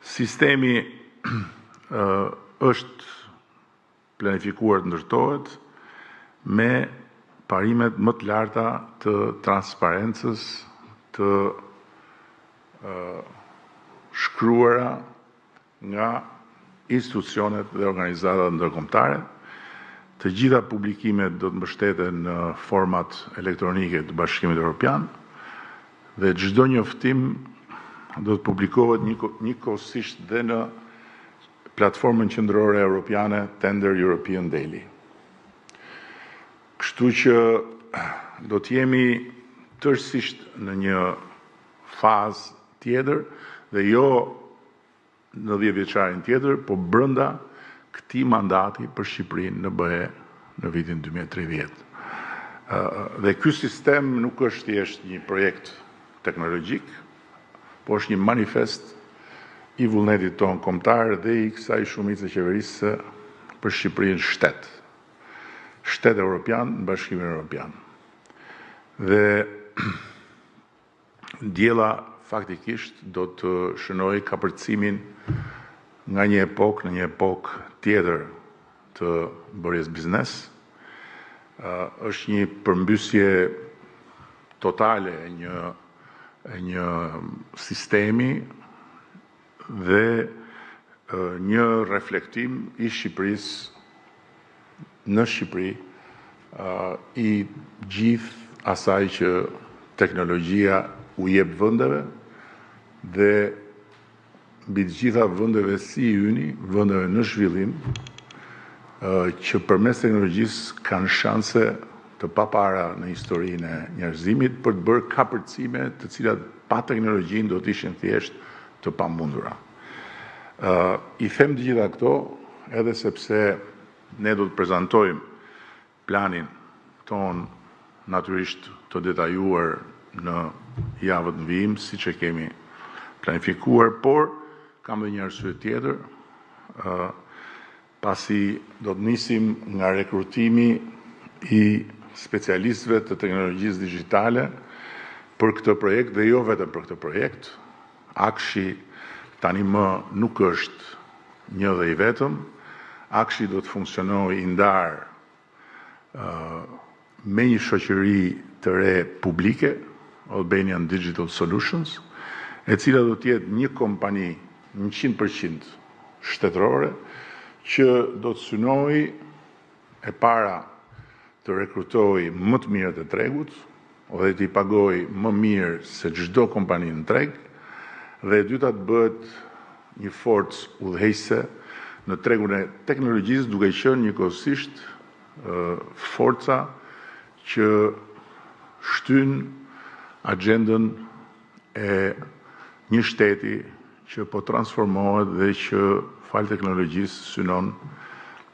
Sistemi është planifikuar të ndërtohet me parimet më të larta të transparencës të shkruara nga institucionet dhe organizatat ndërkombëtare. Të gjitha publikimet do të mbështeten në format elektronike të Bashkimit Evropian dhe çdo njoftim do të publikohet njëkohësisht dhe në platformën qendrore europiane Tender European Daily. Kështu që do të jemi tërësisht në një fazë tjetër dhe jo në dhjetëvjeçarin tjetër, po brenda këtij mandati për Shqipërinë në BE në vitin 2030. Dhe ky sistem nuk është thjesht një projekt teknologjik, po është një manifest i vullnetit tonë kombëtar dhe i kësaj shumice qeverisëse për Shqipërinë shtet. Shtet europian në Bashkimin Europian. Dhe Diella faktikisht do të shënojë kapërcimin nga një epokë në një epokë tjetër të bërjes biznes. Është një përmbysje totale e një e një sistemi dhe një reflektim i Shqipërisë në Shqipëri i gjithë asaj që teknologjia u jep vendeve dhe mbi të gjitha vendeve si i yni, vendeve në zhvillim, që përmes teknologjisë kanë shanse të papara në historinë e njerëzimit për të bërë kapërcime të cilat pa teknologjinë do të ishin thjesht të pamundura. I them të gjitha këto edhe sepse ne do të prezantojmë planin tonë natyrisht të detajuar në javët në vijim, siç e kemi planifikuar, por kam dhe një arsye tjetër, pasi do të nisim nga rekrutimi i specialistëve të teknologjisë digjitale për këtë projekt dhe jo vetëm për këtë projekt. AKSHI tani më nuk është një dhe i vetëm. AKSHI do të funksionojë i ndarë me një shoqëri të re publike, Albanian Digital Solutions, e cila do të jetë një kompani 100% shtetërore që do të synojë e para të rekrutojë më të mirët e tregut dhe t'i pagojë më mirë se çdo kompani në treg dhe e dyta të bëhet një forcë udhëheqëse në tregun e teknologjisë duke qenë njëkohësisht forca që shtyn agjendën e një shteti që po transformohet dhe që falë teknologjisë synon